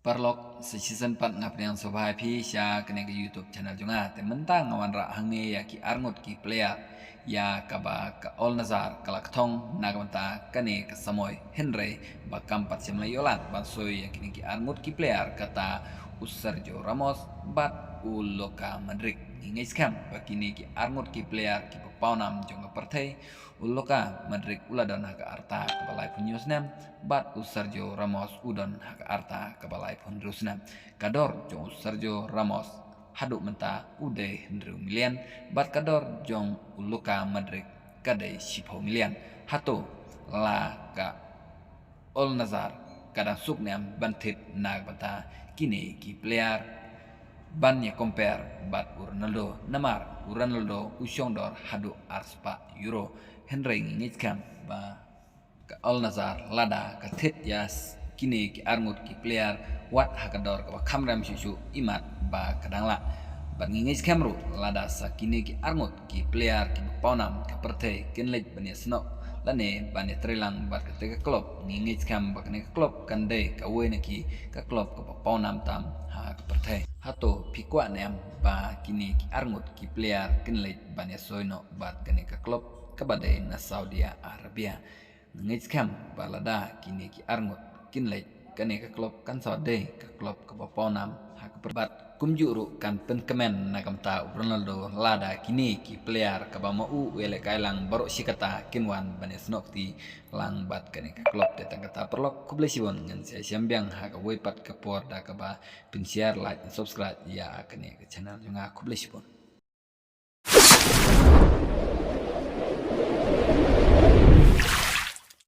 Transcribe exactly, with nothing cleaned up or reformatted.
Paralok, sa shisien pat nga pdiang sngewbha ïa phi sha kane ka YouTube channel jong nga. Te mynta nga wanrah hangne ïa ki arngut ki player ïa kaba ka Al Nassr ka la kthong na ka bynta kane ka samoi, hynrei ba kam pat shym la ïoh lad ban soi ïa kine ki arngut ki player, kata u Sergio Ramos bad u Luka Modric. Ngi ngeit skhem ba kine ki arngut ki player kiba pawnam jong ka pyrthei, u Luka Modric u la don ha ka rta kaba laiphew hynñiew snem, bad u Sergio Ramos u don ha ka rta kaba laiphew hynriew snem. Ka dor jong u Sergio Ramos haduh mynta u dei hynriew million, bad ka dor jong u Luka Modric ka dei shiphew million. Hato la ka Al Nassr ka dang suk ne em ban thied na ka bynta kine ki player ban ïa compare bad u Ronaldo? Namar u Ronaldo u shong dor haduh arspah euro, hynrei ngi ngeit skhem ba ka Al Nassr lada ka thied ïa s-, kine ki arngut ki player wat ha ka dor kaba kham rem shuh shuh, imat ba ka dang lah. Bad ngi ngeit skhem ruh lada sa kine ki arngut ki player kiba pawnam ka pyrthei kin leit ban ïasnoh lane ban ïatreilang bad kata ka club, ngi ngeit skhem ba kane ka club kan dei kawei na ki ka club kaba pawnam tam ha ka pyrthei. Hato phi kwah ne em ba kine ki arngut ki player kin leit ban ïasoi noh bad kane ka club kaba dei na Saudi Arabia? Ngi ngeit skhem ba lada kine ki arngut kin leit, kane ka club kan sa dei ka club kaba pawnam ha ka pyrthei. Kumjuh ruh kan pynkmen na ka bynta u Ronaldo lada kine ki player kaba ma u u ïalehkai lang baroh shi katta kin wan ban ïasnoh kti lang bad kane ka club. Te tang kata paralok, khublei shibun, ngan sa ïashem biang ha kawei pat ka por da kaba phin share, like and subscribe ïa kane ka channel jong nga. Khublei shibun.